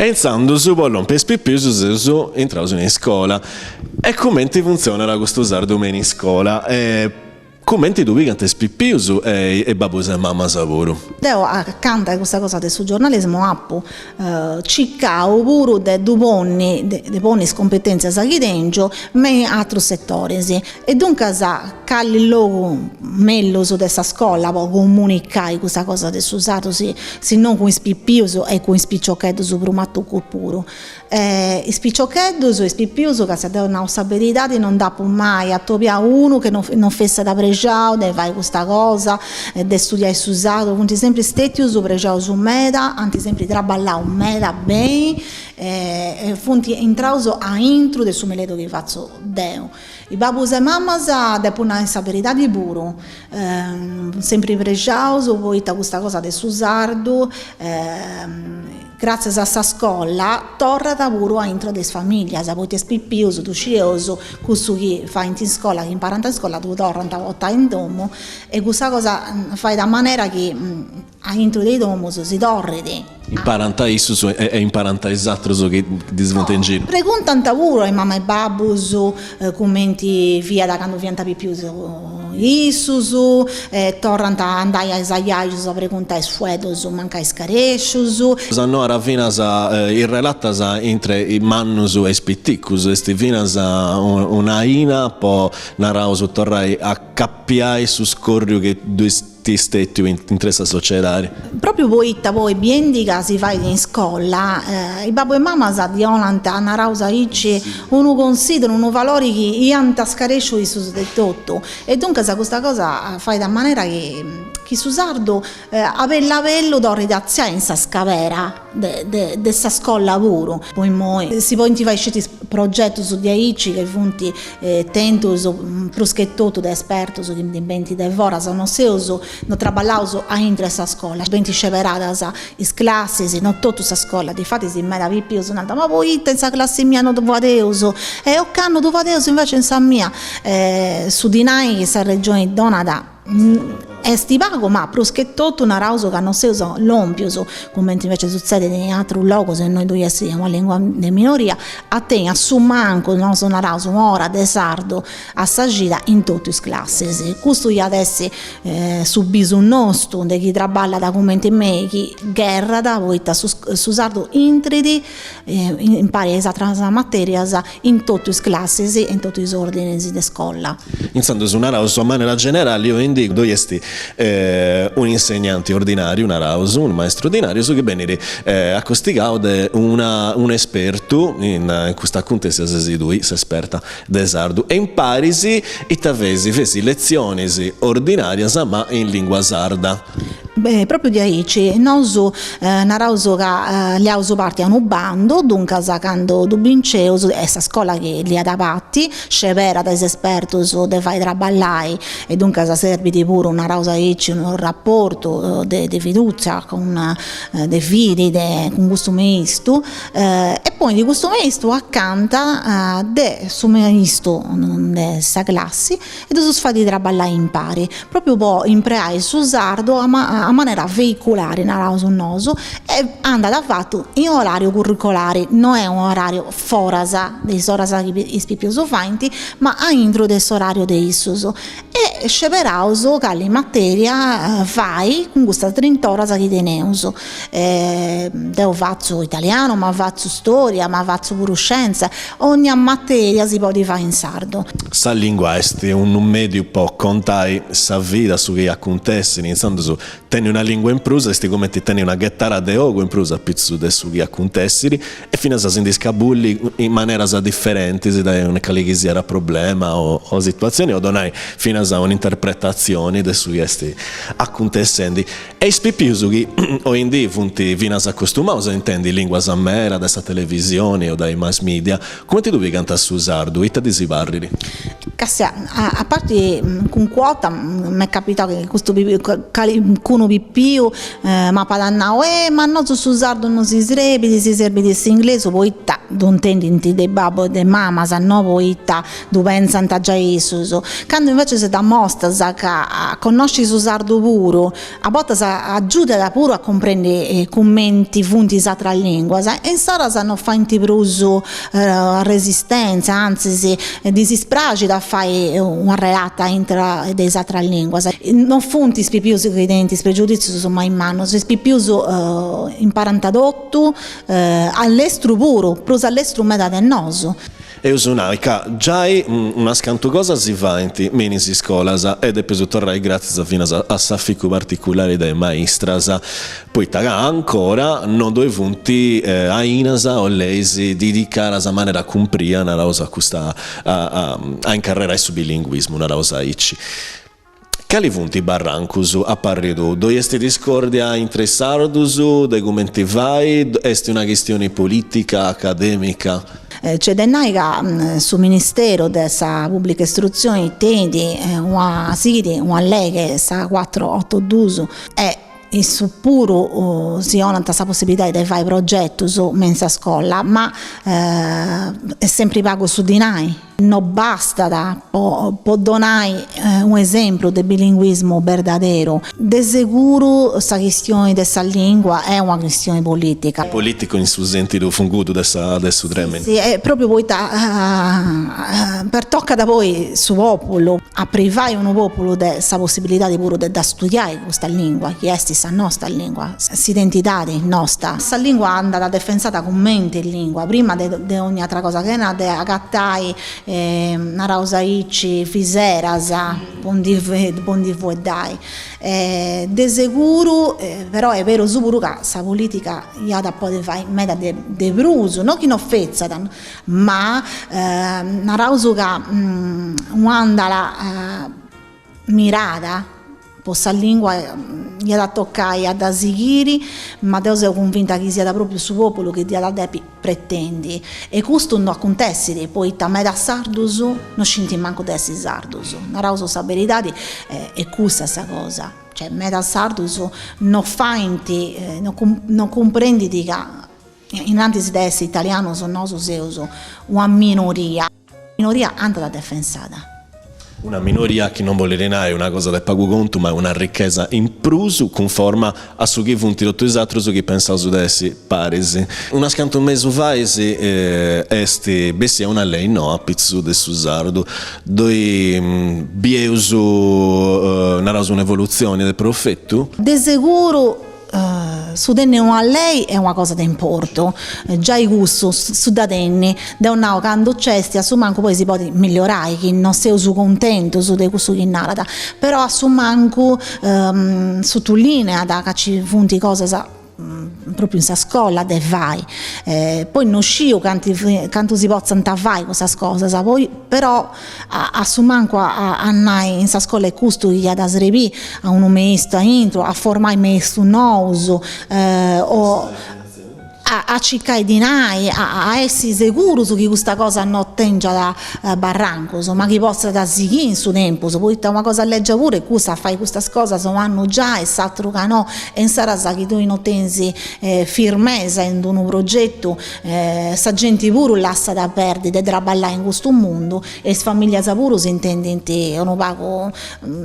E intzandus po lompi a is pipius seus intraus in iscola. E cumenti funtzionat custu sardu me in iscola? E cumenti ddu pigant is pipius e is babbus e mamas puru? Deu acanta 'e custa cosa de su giornalismu apu circau puru de ddu ponni, de ponni is cumpetentzias chi tengiu me in atrus setoris e duncas cali logu mellus de sa scola po comunicai custa cosa de su sardu si si non cun is pipius e cun is piciocheddus prus matucus puru. Is piciocheddus, is pipius, ca si deu nau sa beridadi non nd'apu mai atobiau unu chi non fessat prexau de fai custa cosa, de studiai su sardu, funt sempri stetius prexaus meda, ant sempri traballau meda beni e funt intraus aintru de su meledu chi fatzu deu. Is babbus e mamas, depu nai sa beridadi puru, sempri prexaus poita custa cosa de su sardu Gràtzias a sa scola torrat puru a intro de is famìlias, poita is pipius, ddu scieus, cussu chi faint in scola, chi imparant in scola, ddu torrant a portai in domu e cussa cosa fait a manera chi a intro de is domus si torrit. Imparant issus e imparant is atrus chi ddis funt in giru. Preguntant puru a is mamas e babbus cumenti fiat candu fiant pipius issus, e torrant a andai a is ajajus a preguntai is fueddus mancai scarescius. S'annoara finas is relatas intre is mannus e is piticus, est finas un'aina po, naraus, torrai a acapiai su scorriu chi ddu est stetiu intre sa sociedadi. Propriu poita poi biendi ca si fait in scola, is babbu e mamas ddi 'onant, naraus aici, unu consideru, unu valori chi iant scaresciu issus de totu. E duncas custa cosa fait a manera chi chi su sardu a bellu a bellu torrit a artziai in sa scabera de de de sa scola puru. Po immoi si podint fai sceti progetus diaici chi funt tentus prus che totu de espertus chi ndi benint de foras, no seus, no traballaus aintru 'e sa scola, benint sceberadas is classis, no totu sa scola, difatis meda pipius nant ma poita in sa classi mia no ddu fadeus e ocannu ddu fadeus invece in sa mia Su dinai chi sa Regioni donat est pagu ma prus che totu naraus ca non seus lompius, cumenti invece sutzedit in atrus logus innoi ddoi est una lingua de minoria, a tenni a su mancu, nosu naraus, un'ora de sardu a sa cida in totu is classis. Custu iat essi su bisu nostu de chi traballat cumenti mei chi gherrat poita su sardu intrit impari a is atras materias in totu is classis e in totu is ordinis de scola. Intzandus naraus a manera generali oindii ddoi est un'insegnanti ordinariu, naraus, unu maestru ordinariu, su chi benit acostigau de un'espertu, in custa acuntessia ses tui s'esperta de sardu, e imparis ita feis, feis letzionis ordinarias ma in lingua sarda. Beh, propriu diaici, nosu naraus ca liaus parti a unu bandu, duncas candu ddu binceus, est sa scola chi liat parti, sceberat is espertus de fai traballai e duncas serbit puru, naraus aici, unu raportu de fidutzia cun de fidi de cun custu maistu e ponit custu maistu acanta de su maistu de sa classi e ddus fait traballai impari, propriu po impreai su sardu a manera veiculari, naraus nosu, e andat fatu in orariu curricolari, no est unu orariu foras de is oras chi is pipius faint, ma aintru de s'orariu de issus. E sceberaus cali materia fai cun custas trint'oras chi teneus. Deu fatzu italianu, ma fatzu storia, ma fatzu puru scienza, Ogna materia si podit fai in sardu. Sa lingua est unu mediu po contai sa vida, su chi acuntessit, intzandus tenni una lingua in prus est cumenti tenni una ghetara de ogu in prus apitzus de su chi acuntessit e finas a si ndi scabulli in maneras diferentis dae una cali chi siat problema o situatzioni o donai finas un'interpretatzioni de su chi est acuntessendi. E is pipius chi oindii funt finas acostumaus a intendi linguas meda de sa televisioni o dae is mass media, cumenti ddu pigant su sardu? Ita ddis parrit? Castia, a parti cun quota m'est capitau chi custu pipiu, calincunu. pipiu m'apat nau, eh ma a nosu su sardu no si srebit, si serbit s'inglesu, poita ddu intendint de babbu e de mamas, no poita ddu pentzant giai issus. Candu invecias dd'amostas ca a connosci su sardu puru, a bortas agiudat puru a cumprendi cumenti funt is atras linguas e insaras no faint prus resistenza, antzis ddis praxit a fai una relata intra de is atras linguas. No funt is pipius chi tenint is pregiuditzius ma is mannus, is pipius imparant totu a lestru puru, prus a lestru meda de nosu. Eus nai ca giai unas cantu cosas si faint me in is iscolas e depeus torrai gràtzias finas a s'aficu particulari de is maistras, poita ca ancora non ddoi funt ainas o leis dedicadas a manera cumpria, naraus, a custa a incarrerai su bilinguismu, naraus aici. Cali funt is barrancus, a parri tuu? Ddoi est discordia intre is sardus de cumenti fai? Est una chistioni politica, academica? Nc'est de nai ca su Ministeru de sa Pubblica Istrutzioni tenit una, sighit una lege, sa cuatru otu dus, e issu puru si 'onant sa possibilidadi de fai progetus me in sa scola, ma est sempri pagu su dinai. No bastat po po donai unu esempru de bilinguismu berdaderu. De seguru sa chistioni de sa lingua est una chistioni politica. Politicu in su sentidu fungudu de sa de su tremini. Si, e propriu poita pertocat poi su populu, a privai unu populu de sa possibilidadi puru de dda studiai custa lingua, chi est sa nosta lingua, s'identidadi nosta. Sa lingua andat defensada cumenti lingua, prima de de ogni atra cosa, chena de agatai, naraus aici, viseras po ndi po ndi fueddai. De seguru, però est berus puru ca sa politica iat a podi fai meda de de prus, no chi no fetzat, ma naraus ca u'andala mirada po sa lingua iat a tocai a dda sighiri, ma deu seu cunvinta chi siat propriu su populu chi dd'iat a depi pretendi e custu no acuntessit poita meda sardus no scint mancu de essi sardus, naraus sa beridadi est cussa sa cosa, cioè meda sardus no faint no cumprendint ca innantis de essi italianus nosu seus una minoria. Minoria andat defensada. Una minoria chi non bolit nai una cosa de pagu contu ma una richesa in prus cunforma a su chi funt totu is atrus chi pensaus de essi paris. Unas cantu mesis fait est bessia una lei noa a pitzus de su sardu, ddoi bieus naraus un'evolutzioni de profetu? De seguru Su tenni una lei est una cosa de importu, giai cussu, su dda tenni, deu nau candu nc'est a su mancu poi si podit milliorai, chi non seus cuntentus de cussu chi narat, però a su mancu suttulineat ca ci funt cosas propriu in sa scola de fai, poi no sciu cantu si potzant fai cussas cosas, poi però a su mancu a nai in sa scola est custu chi iat a srebì a unu maistu aintru, a formai maistus nous o a circai dinai, a essi segurus chi custa cosa no tengiat barrancus, ma chi potzat sighì in su tempus, poita una cosa legia puru est cussa a fai custas cosas un'annu giai e s'aturu ca no, e insaras chi tui no tenis firmesa in d'unu progetu Sa genti puru lassat perdi de traballai in custu mundu e is familias puru s'intendint unu pagu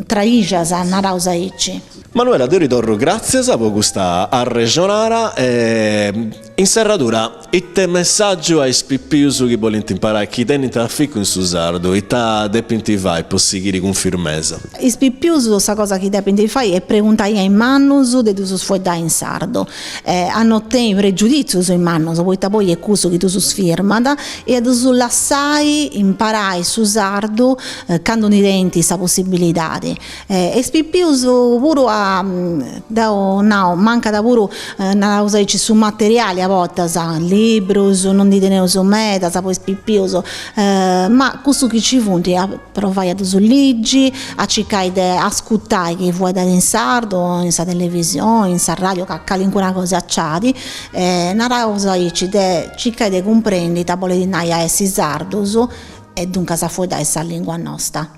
traixas, naraus aici. Manuela, deu ti torru gràtzias po custa arrexonara e in serradura ite messàgiu a is pipius chi bolint imparai, chi tenint aficu in su sardu, ita depint fai po sighiri cun firmesa? Is pipius sa cosa chi depint fai est preguntai a is mannus de ddus fueddai in sardu a no tenni pregiuditzius is mannus, poita poi est cussu chi ddus firmat, e a ddus lassai imparai su sardu candu ndi tenint sa possibilidadi. E is pipius puru a, deu nau, mancat puru, naraus aici, su materiali a bortas, librus non ndi teneus medas po is pipius, ma cussu chi nci funt Provai a ddus ligi, a circai de ascurtai chi fueddat in sardu, in sa televisioni, in sa radiu, ca calincuna cosa nc'at, e naraus aici de circai de cumprendi ita bolit nai a essi sardus e duncas a fueddai sa lingua nosta.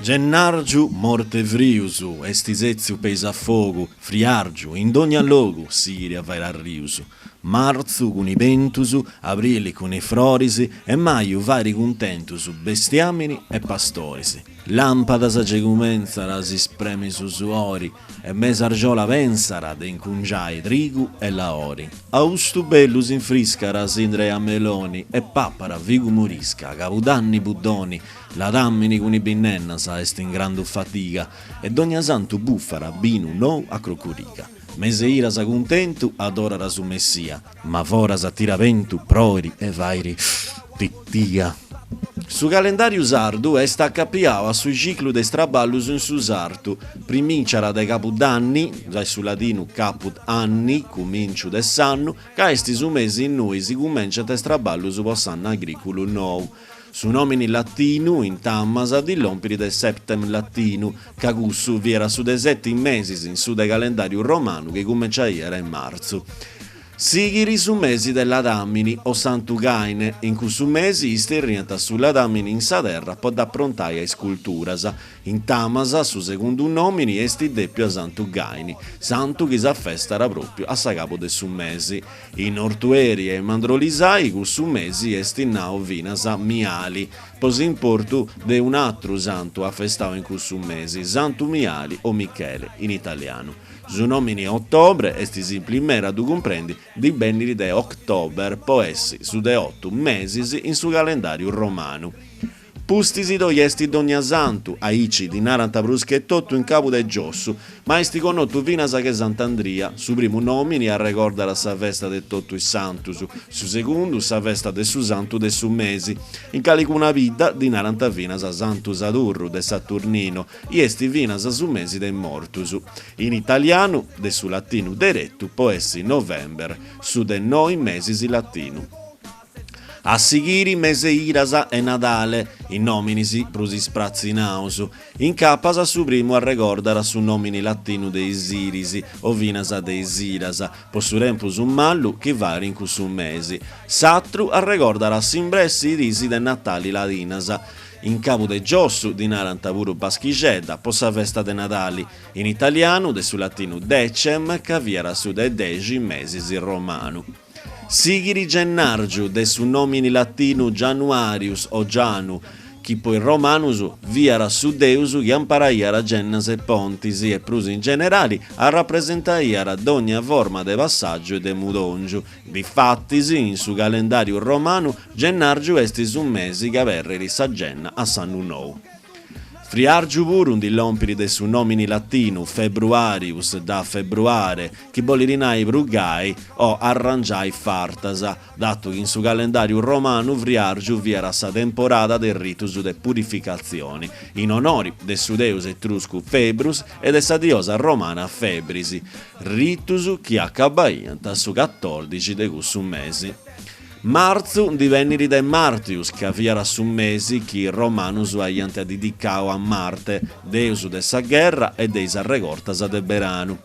Gennàrgiu mort'e frius, est sètziu peis a fogu, friàrgiu, in dogna logu, sighiri a fai arrius. Martzu cun i bentus, abrili cun i froris e maju fairi cuntentus bestiamini e pastoris. Làmpadas ge cumentzat a si spremi su suori e mes'argiola pensat de incungiai trigu e laori. Austu bellu s'infriscat s'indrea meloni e papat figu morisca, cabudanni buddoni, ladàmini cun i binnennas est in grandu fatiga e dognasantu bufat binu nou a crocoriga. Mes'e iras cuntentu adorat su Messia, ma foras tirat bentu proiri e fairi titia. Su calendàriu sardu est acapiau a su ciclu de is traballus in su sartu. Primìnciat de Cabudanni, dae su ladinu caput anni, cumìnciu de s'annu, ca est su mesi innui si cumenciant is traballus po s'annu agrìculu nou. Su nòmini latinu, intamas, ndi lòmpiri de septem latinu, ca cussu fiat su de seti mesis in su de calendàriu romanu chi cumenciaiat in martzu. Sighiri su mesi de ladàmini o Santu Gaine, in cussu mesi isterriant su ladàmini in sa terra po dd'aprontai a is culturas. Intamas, su segundu nòmini est dèpiu a Santu Gaini, santu chi s'afestat pròpiu a s'agabu de su mesi. In Ortueri e in Mandrolisai cussu mesi est nau finas Miali, po s'importu de un'atru santu afestau in cussu mesi, Santu Miali o Michele, in italianu. Su nòmini Ottobre est simpli meda a ddu cumprendi, ndi bennit de October po essi su de otu mesis in su calendàriu romanu. Pustis ddoi est Dognasantu, aici ddi narant prus che totu in cabu de giossu, ma est connotu finas che Sant'Andria, su primu nòmini arregordat sa festa de totu is santus, su segundu sa festa de su santu de su mesi. In calicuna bidda ddi narant finas Santu Sadurru de Saturnino, i est finas su mesi de is mortus. In italianu, de su latinu deretu po essi November, su de noi mesis latinu. A sighiri mes'e iras e Nadale, is nòminis prus ispratzinaus. Incapas su primu arregordat su nòmini latinu de is iris, o finas de is iras, po su tempus mallu chi fait in cussu mesi. S'atru arregordat a s'imbressi is diis de Natali ladinas. In cabu de giossu ddi narant puru Paschixedda po sa festa de Nadali, in italianu de su latinu decem ca fiat su de dexi mesis romanu. Sighiri Gennàrgiu, de su nòmini latinu Januarius o Gianu, chi po is romanus fiat su deus chi amparaiat gennas e pontis e prus in generali arrapresentaiat dogna forma de passàgiu e de mudòngiu. Difatis, in su calendàriu romanu, Gennàrgiu est su mesi chi aberrit sa genna a s'annu nou. Friàrgiu puru ndi lòmpiri de su nòmini latinu Februarius, da februare, chi bolit nai prugai o arrangiai fartas, datu chi in su calendàriu romanu friàrgiu fiat sa temporada de ritus de purificatzioni, in onori de su deus etruscu Februs e de sa diosa romana Febris, ritus chi acabaiant su catòrdixi de cussu mesi. Martzu ndi bennit de Martius, ca fiat su mesi chi is romanus aiant didicau a Marte, deus de sa gherra e de is arregortas de beranu.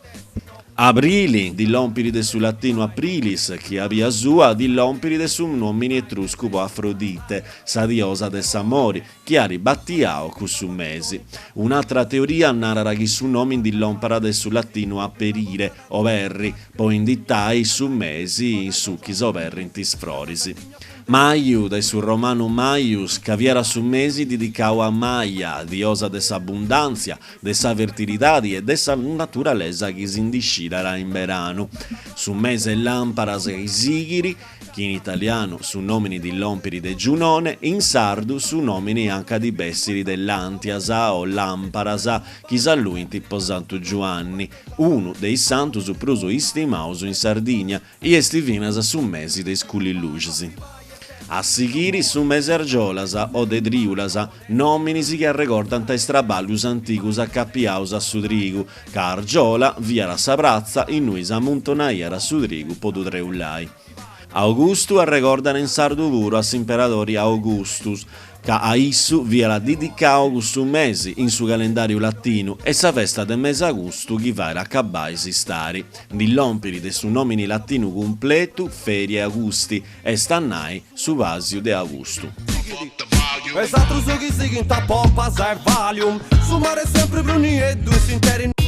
Abrili ndi lòmpit de su latinu aprilis, chi a bia sua ndi lòmpit de su nòmini etruscu po Afrodite, sa diosa de s'amori, chi at batiau cussu mesi. Un'atra teoria narat chi su nomi ndi lompat de su latinu aperire, oberri, po inditai su mesi in su chi s'oberrint is froris. Maju, dae su romanu Maius, ca fiat su mesi didicau a Maia, diosa de s'abbundàntzia, de sa fertilidadi e de sa naturalesa chi si ndi scidat in beranu. Su mese làmparas chi sighit, chi in italianu su nòmini ndi lòmpiri de Giunone, in sardu su nòmini anca di bessiri de làntias o làmparas chi s'alluint po Santu Giuanni, unu de is santus prus istimaus in Sardigna, i est finas su mesi de is culilluxis. A sighiri su mese argiolas o de trìulas, nòminis chi arregordant is traballus antigus acapiaus a su trigu, ca argiola fiat sa pratza innui s'amuntonaiat su trigu po ddu treullai. Augustu arregordat in sardu puru a s'imperadori Augustus, ca a issu fiat didicau cussu mesi in su calendàriu latinu e sa festa de mesagustu chi fait acabai s'istari, ndi lòmpiri de su nòmini latinu cumpletu Feriae Augusti, est a nai su pàsiu de augustu. E is atrus chi sighint a pompas e valium Su mare est sempri prus nieddu in s'interi.